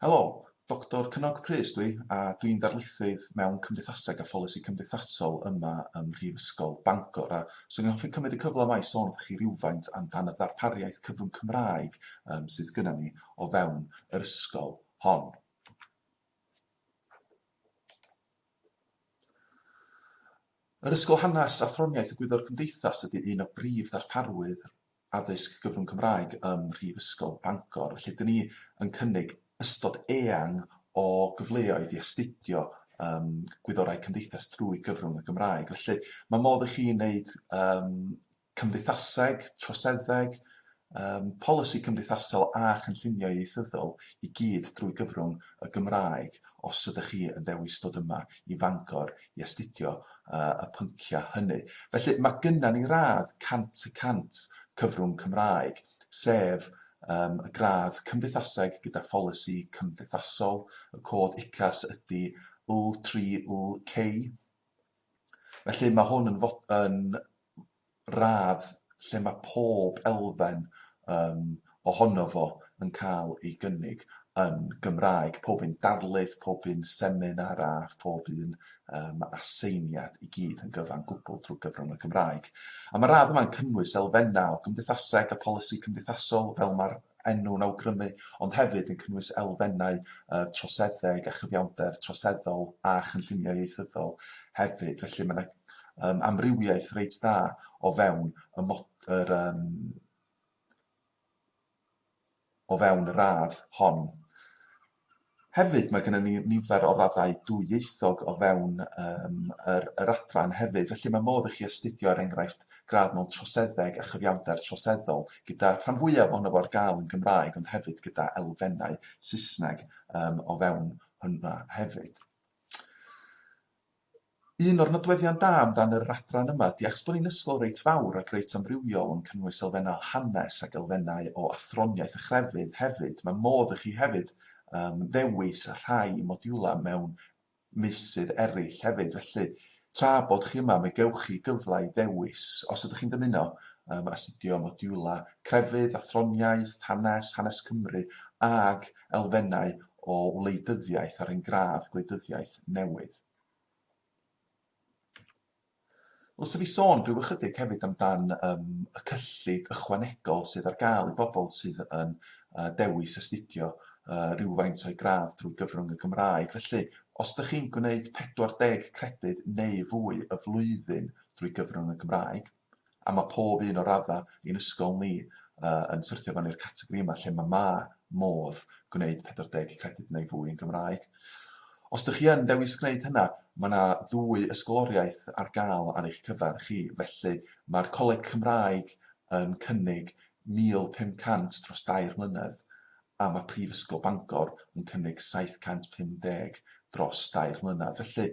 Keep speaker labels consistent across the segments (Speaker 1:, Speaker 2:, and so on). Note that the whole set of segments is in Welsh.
Speaker 1: Helo, Doctor Cynog Prys dwi, a dwi'n ddarlithydd mewn Cymdeithaseg a Pholisi Cymdeithasol yma ym Mhrifysgol Bangor, a 'swn i'n hoffi cymryd y cyfle yma i sôn wrthych chi rywfaint amdan y ddarpariaeth cyfrwng Cymraeg um, sydd gyda ni o fewn yr ysgol hon. Yr Ysgol Hanes, Athroniaeth a Gwyddor Cymdeithas ydy un o brif ddarparwyr addysg gyfrwng Cymraeg ym Mhrifysgol Bangor, felly dyn ni yn cynnig ystod eang o gyfleoedd i astudio um, gwyddorau cymdeithas drwy gyfrwng y Gymraeg. Felly mae modd i chi wneud um, cymdeithaseg, troseddeg, yym polisi cymdeithasol a chynllunio ieithyddol i gyd drwy gyfrwng y Gymraeg os ydych chi yn dewis dod yma i Fangor i astudio yy y pynciau hynny. Felly mae gynna ni radd 100% cyfrwng Cymraeg, sef yym y gradd Cymdeithaseg gyda pholisi cymdeithasol, y cod UCAS ydy L3LK. Felly mae hwn yn fod yn radd lle mae pob elfen yym ohono fo yn cael ei gynnig yn Gymraeg, pob un darlith, pob un seminar a phob un yym aseiniad i gyd yn gyfan gwbl drwy gyfrwng y Gymraeg. A mae'r radd yma'n cynnwys elfennau o gymdeithaseg a polisi cymdeithasol, fel mae'r enw'n awgrymu, ond hefyd yn cynnwys elfennau yy troseddeg a chyfiawnder troseddol a chynllunio ieithyddol hefyd. Felly ma' 'na yym amrywiaeth reit dda o fewn y mod- yr yym o fewn y radd hon. Hefyd mae gennym ni nifer o raddau dwyieithog o fewn yym yr yr adran hefyd, felly mae modd i chi astudio er enghraifft gradd mewn troseddeg a chyfiawnder troseddol gyda rhan fwyaf ohono fo ar gael yn Gymraeg ond hefyd gyda elfennau Saesneg yym o fewn hwnna hefyd. Un o'r nodweddion da amdan yr adran yma ydy achos bod ni'n ysgol reit fawr ac reit amrywiol yn cynnwys elfennau o hanes ac elfennau o athroniaeth a chrefydd hefyd, mae modd i chi hefyd um, ddewis rhai modiwlau mewn meysydd eraill hefyd. Felly, tra bod chi yma, mi gewch chi gyfle i ddewis, os ydych chi'n dymuno, um, astudio modiwlau crefydd, athroniaeth, hanes, hanes Cymru ag elfennau o wleidyddiaeth ar ein gradd gwleidyddiaeth newydd. Ddylse fi sôn rhyw ychydig hefyd amdan yym y cyllid ychwanegol sydd ar gael i bobl sydd yn yy dewis astudio yy rywfaint o'u gradd drwy gyfrwng y Gymraeg. Felly, os dych chi'n gwneud 40 credyd neu fwy y flwyddyn drwy gyfrwng y Gymraeg, A ma' pob un o radda' ein ysgol ni yy yn syrthio fewn i'r categori yma lle ma' ma' modd gwneud 40 credyd neu fwy yn Gymraeg. Os dych chi yn dewis gwneud hynna, ma' 'na ddwy ysgoloriaeth ar gael ar eich cyfer chi, felly ma'r Coleg Cymraeg yn cynnig 1,500 dros dair mlynedd a ma' Prifysgol Bangor yn cynnig 750 dros dair mlynedd. Felly,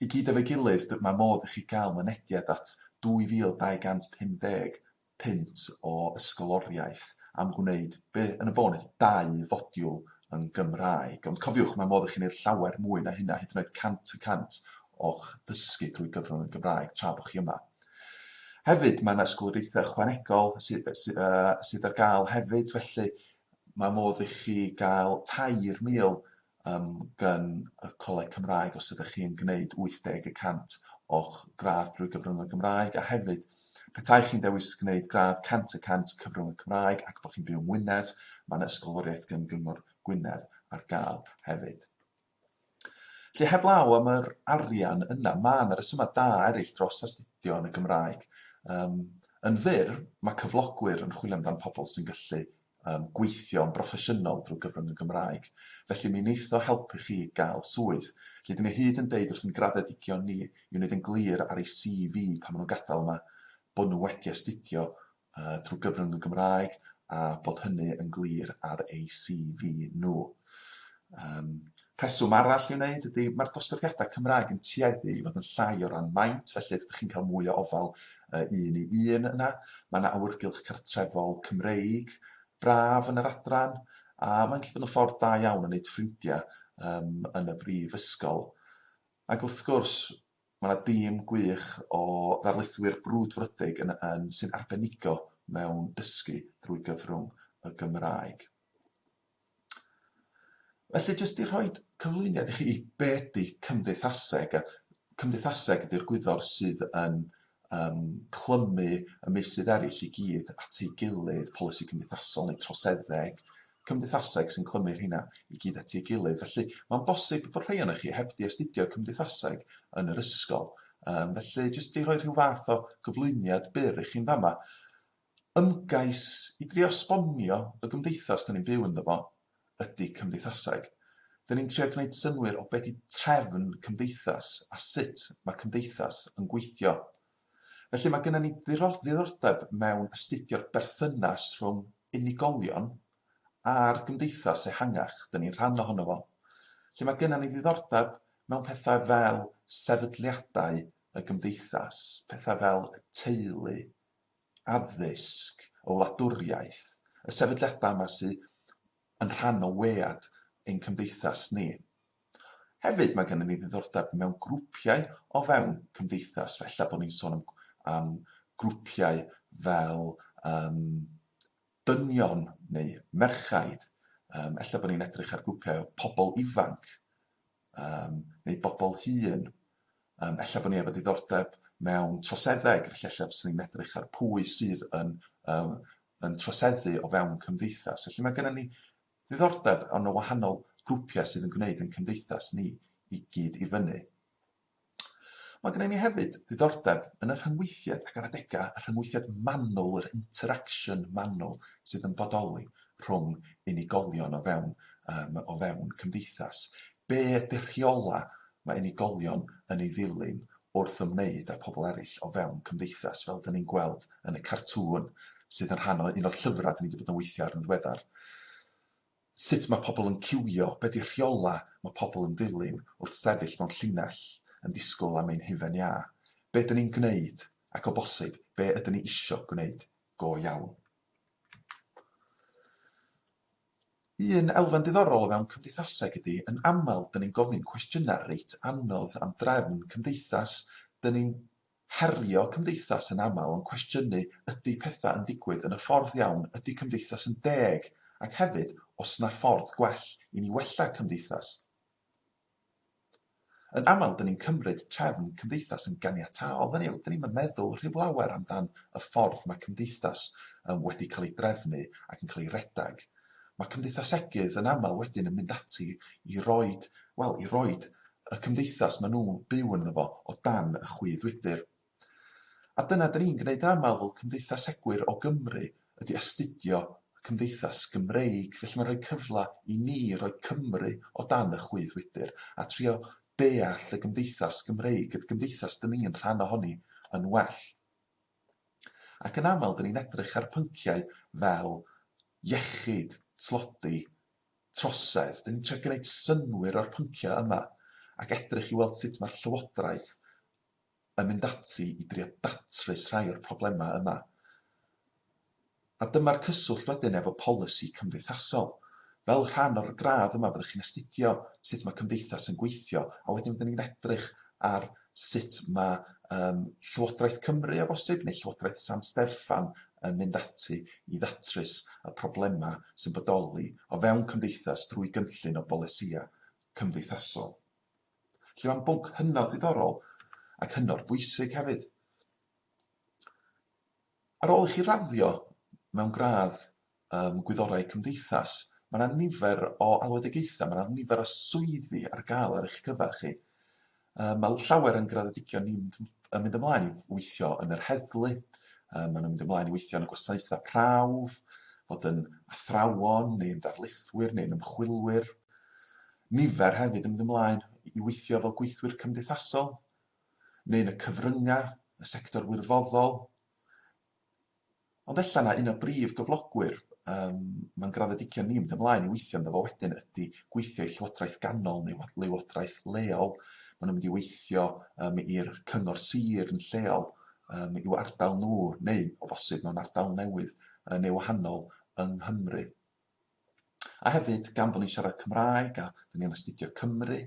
Speaker 1: i gyd efo'i gilydd, mae modd i chi gael mynediad at 2,250 punt o ysgoloriaeth am gwneud, be yn y bôn ydy dau fodiwl yn Gymraeg. Ond cofiwch, mae modd i chi wneud llawer mwy na hynna, hyd yn oed 100% o'ch dysgu drwy gyfrwng y Gymraeg tra bod chi yma. Hefyd, mae yna ysgoloriaethau ychwanegol sydd, sy, uh, sydd ar gael hefyd, felly mae modd i chi gael 3,000 um, gan y Coleg Cymraeg os ydych chi'n gwneud 80 y cant o'ch gradd drwy gyfrwng y Gymraeg, a hefyd, petai chi'n dewis gwneud gradd 100 y cant cyfrwng y Cymraeg ac bod chi'n byw yng Ngwynedd, mae yna ysgoloriaeth gan Gyngor Gwynedd ar gael hefyd. Felly heblaw am yr arian yna, mae yna resymau da eraill dros astudio yn y Gymraeg. Yym, yn fyr, mae cyflogwyr yn chwilio amdan pobl sy'n gallu yym gweithio yn broffesiynol drwy gyfrwng y Gymraeg. Felly mi wneith o helpu chi gael swydd. Felly 'dyn ni o hyd yn deud wrth ein graddedigion ni i wneud yn glir ar eu CV pan maen nhw'n gadael yma bod nhw wedi astudio yy drwy gyfrwng y Gymraeg a bod hynny yn glir ar eu CV nhw. Yym rheswm arall i'w wneud ydy mae'r dosbarthiadau Cymraeg yn tueddu i fod yn llai o ran maint, felly ydych chi'n cael mwy o ofal yy un i un yna. Mae yna awyrgylch cartrefol Cymreig braf yn yr adran, a mae'n gallu bod yn ffordd da iawn o wneud ffrindiau yym yn y brifysgol. Ac wrth gwrs, Mae 'na dîm gwych o ddarlithwyr brwdfrydig yn yn sy'n arbenigo mewn dysgu drwy gyfrwng y Gymraeg. Felly jyst i rhoi cyflwyniad i chi i be ydy cymdeithaseg, a cymdeithaseg ydy'r gwyddor sydd yn um, clymu y meysydd eraill i gyd at ei gilydd, polisi cymdeithasol neu troseddeg, cymdeithaseg sy'n clymu'r rheina i gyd at ei gilydd. Felly mae'n bosib bod rhai ohonoch chi heb di astudio cymdeithaseg yn yr ysgol. Um, felly jyst i rhoi rhyw fath o gyflwyniad byr i chi'n fama. Ymgais i drio esbonio y gymdeithas 'dan ni'n byw ynddo fo ydy cymdeithaseg. 'Dan ni'n trio gwneud synnwyr o be 'di trefn cymdeithas a sut mae cymdeithas yn gweithio. Felly mae gennym ni ddiddordeb mewn astudio'r berthynas rhwng unigolion a'r gymdeithas ehangach 'dan ni'n rhan ohono fo. Felly mae gennym ni ddiddordeb mewn pethau fel sefydliadau y gymdeithas, pethau fel y teulu, addysg, y wladwriaeth, y sefydliadau yma sydd yn rhan o wead ein cymdeithas ni. Hefyd mae gennym ni ddiddordeb mewn grwpiau o fewn cymdeithas, felly bod ni'n sôn am, am grwpiau fel um, dynion neu merchaid, um, ella bod ni'n edrych ar grwpiau pobl ifanc um, neu bobl hŷn. Um, ella bod ni efo diddordeb mewn troseddeg, felly ella byswn ni'n edrych ar pwy sydd yn, um, yn troseddu o fewn cymdeithas. Felly mae gennym ni ddiddordeb yn y wahanol grwpiau sydd yn gwneud yn cymdeithas ni i gyd i fyny. Mae gennym ni hefyd ddiddordeb yn y rhyngweithiad ac ar adegau y rhyngweithiad manwl, yr interaction manwl sydd yn bodoli rhwng unigolion o fewn, um, o fewn cymdeithas. Be ydy'r rheolau mae unigolion yn ei ddilyn wrth ymwneud â pobl eraill o fewn cymdeithas, fel dyn ni'n gweld yn y cartŵn sydd yn rhan o un o'r llyfrau dyn ni wedi bod yn weithio ar yn ddiweddar. Sut mae pobl yn ciwio, be 'di rheolau mae pobl yn ddilyn wrth sefyll mewn llinell yn disgwyl am ein hufen iâ? Be 'dyn ni'n gwneud, ac o bosib, be ydyn ni isio gwneud go iawn? Un elfen diddorol o fewn cymdeithaseg ydi, yn aml, 'dyn ni'n gofyn cwestiynau reit anodd am drefn cymdeithas. 'Dyn ni'n herio cymdeithas yn aml yn cwestiynu ydy pethau yn digwydd yn y ffordd iawn, ydy cymdeithas yn deg, ac hefyd oes 'na ffordd gwell i ni wella cymdeithas. Yn aml dyn ni'n cymryd trefn cymdeithas yn ganiataol, hynny yw, dyn ni'm yn meddwl rhyw lawer amdan y ffordd mae cymdeithas wedi cael ei drefnu ac yn cael ei redeg. Mae cymdeithasegydd yn aml wedyn yn mynd ati i roid, wel, i roid y cymdeithas maen nhw'n byw ynddo fo o dan y chwydd wydr. A dyna dyn ni'n gwneud yn aml fel cymdeithasegwyr o Gymru ydy astudio y cymdeithas Gymreig, felly mae'n rhoi cyfle i ni roi Cymru o dan y chwydd wydr a trio deall y gymdeithas Gymreig, y gymdeithas dyn ni'n rhan ohoni yn well. Ac yn aml, dyn ni'n edrych ar pynciau fel iechyd, tlodi, trosedd. Dyn ni'n trio gwneud synnwyr o'r pynciau yma ac edrych i weld sut mae'r llywodraeth yn mynd ati i drio datrys rhai o'r problemau yma. A dyma'r cyswllt wedyn efo polisi cymdeithasol. Fel rhan o'r gradd yma fyddwch chi'n astudio sut mae cymdeithas yn gweithio a wedyn fyddwn ni'n edrych ar sut mae um, Llywodraeth Cymru o bosib neu Llywodraeth San Steffan yn mynd ati i ddatrys y problemau sy'n bodoli o fewn cymdeithas drwy gynllun o bolisïau cymdeithasol. Felly mae'n bwnc hynod ddiddorol ac hynod bwysig hefyd. Ar ôl i chi raddio mewn gradd um, gwyddorau cymdeithas, mae yna nifer o alwedigaethau, mae yna nifer o swyddi ar gael ar eich cyfer chi. Um, mae llawer yn graddedigion ni'n mynd, mynd ymlaen i weithio yn yr heddlu, um, maen nhw'n mynd ymlaen i weithio yn y gwasanaethau prawf, fod yn athrawon neu'n ddarlithwyr neu'n ymchwilwyr. Nifer hefyd yn mynd ymlaen i weithio fel gweithwyr cymdeithasol, neu yn y cyfryngau, y sector wirfoddol. Ond ella na un o brif gyflogwyr um, mae'n graddedigion ni'n mynd ymlaen i weithio ynddo fo wedyn ydy gweithio i Llywodraeth Ganol neu Lywodraeth Leol. Maen nhw'n mynd i weithio um, i'r cyngor sir yn lleol, um, i'w ardal nhw, neu o bosib mewn ardal newydd uh, neu wahanol yng Nghymru. A hefyd, gan bod ni'n siarad Cymraeg a dyn ni'n astudio Cymru,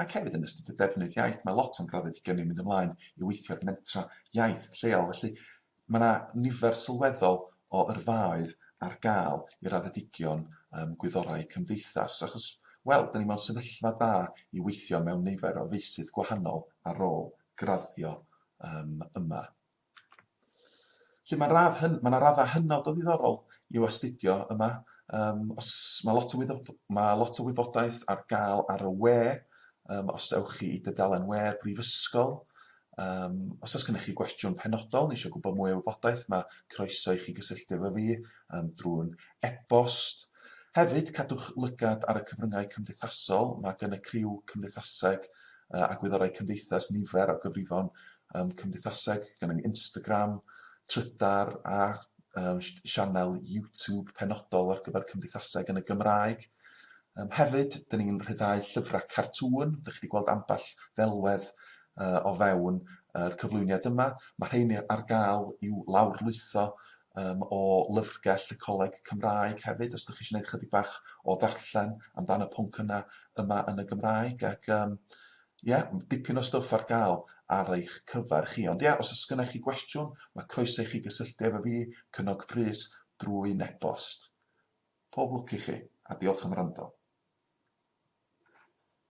Speaker 1: ac hefyd yn astudio defnydd iaith, mae lot o'n graddedigion ni'n mynd ymlaen i weithio ar mentra iaith lleol. Felly mae yna nifer sylweddol o yrfaoedd ar gael i raddedigion um, gwyddorau cymdeithas, achos Wel, da ni mewn sefyllfa dda i weithio mewn nifer o feysydd gwahanol ar ôl graddio um, yma. Felly mae radd hyn, mae 'na raddau hynod o ddiddorol i'w astudio yma. Um, os, mae, lot o mae lot o wybodaeth ar gael ar y we, um, os ewch chi i dudalen we'r brifysgol. Um, os oes gennych chi gwestiwn penodol neu eisiau gwybod mwy o wybodaeth, mae croeso i chi gysylltu efo fi um, drwy'n e-bost. Hefyd, cadwch lygad ar y cyfryngau cymdeithasol. Mae gen y criw cymdeithaseg a gwyddorau cymdeithas nifer o gyfrifon um, cymdeithaseg, gan ein Instagram, Trydar a um, sianel YouTube penodol ar gyfer cymdeithaseg yn y Gymraeg. Um, hefyd, dyn ni'n rhyddhau llyfrau cartŵn. Dych chi wedi gweld ambell ddelwedd uh, o fewn yr cyflwyniad yma. Mae rheini ar gael i'w lawrlwytho um, o lyfrgell y Coleg Cymraeg hefyd, os ydych chi eisiau gwneud chydig bach o ddarllen amdan y pwnc yna yma yn y Gymraeg. Ac um, ie, dipyn o stwff ar gael ar eich cyfer chi. Ond ie, os oes gennych chi gwestiwn, mae croeso i chi gysylltu efo fi, Cynog Prys, drwy e-bost. Pob lwc i chi, a diolch am wrando.